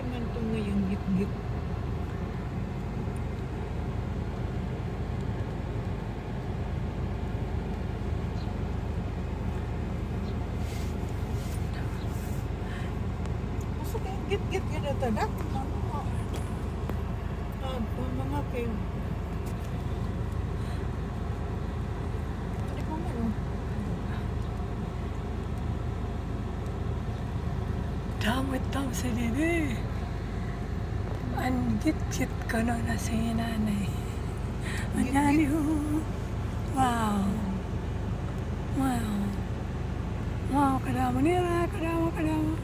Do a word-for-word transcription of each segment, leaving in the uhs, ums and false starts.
Man ito nga iyang gitgit. Basta kay gitgit gid ata, dak-, ano, ah, ah, mga kay, ano pa man, oh. Damo it tamsi didi. An gitgit kuno na si nanay. An gitgit. Anyani, oh. Wow. Wow. Wow, kadamo nira, kadamo, kadamo.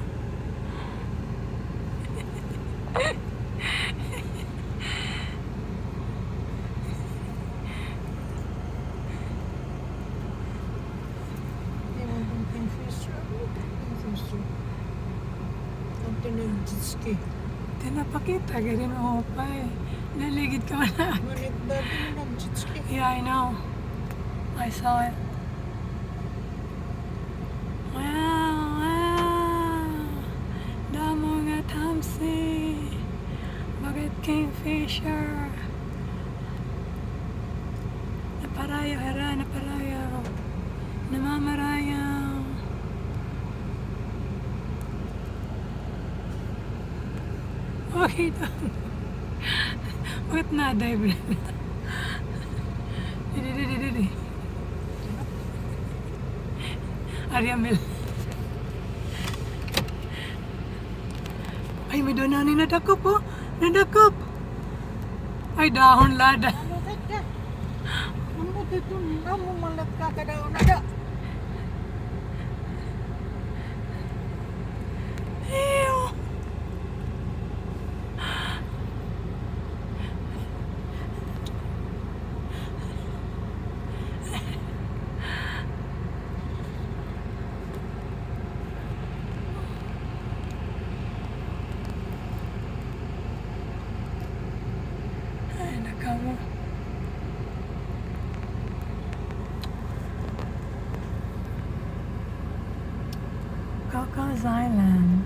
Di man kon kingfisher. Kingfisher. Adto na jet ski. Di na pakita, gadi na upay. Naligid ka man. Ngunit dati na nag-jet ski. Yeah, I know. I saw it. Wow, wow. Damo nga tamsi. Bakit kingfisher? Naparayaw, hira, naparayaw. Namamarayaw. Okay daw. Bakit na-dive na? Didi, didi, didi. Ariamel. Ay, may-ada na ni nadakop, oh. Nadakop. Ay, dahon lada. Ano ka dyan? Ano dito? Ano malat ka ka daw na da? Ew. Ay, nakamo. Cocos Island.